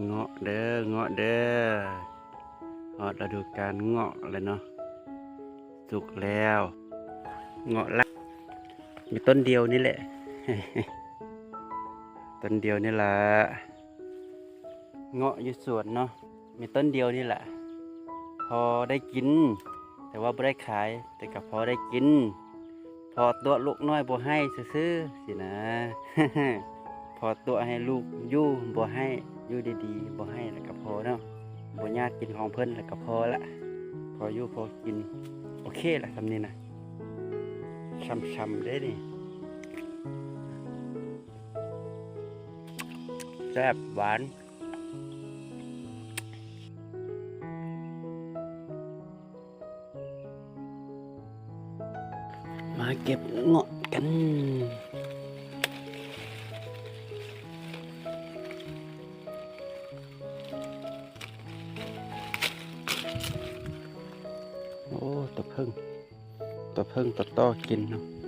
ເງາະເດີ ເງາະເດີ ຮອດລະດູການເງາະແລ້ວເນາະ ສຸກແລ້ວ ເງາະລະ ມີຕົ້ນດຽວນີ້ແຫຼະ ຕົ້ນດຽວນີ້ລະ ເງາະຢູ່ສວນເນາະ ມີຕົ້ນດຽວນີ້ລະ ພໍໄດ້ກິນ ແຕ່ວ່າບໍ່ໄດ້ຂາຍ ແຕ່ກໍພໍໄດ້ກິນ ພໍຕົວະລູກນ້ອຍບໍ່ໃຫ້ຊື່ໆ ຊີ້ນະ ພໍຕົວະໃຫ້ລູກຢູ່ບໍ່ໃຫ້ ຢູ່ດີໆ ບໍ່ໃຫ້ ແລ້ວກໍພໍເນາະ ບໍ່ຍາດກິນຂອງເພິ່ນ ແລ້ວກໍພໍລະ ພໍຢູ່ພໍກິນ ໂອເຄລະ ສ່ຳນີ້ນະ ຊ່ຳໆ ເດ້ນີ້ ແຊບ ຫວານ. ມາເກັບເງາະກັນ ໂອ້ ຕະເຜິ້ງ ຕະເຜິ້ງຕະຕໍ້ກິນເນາະ.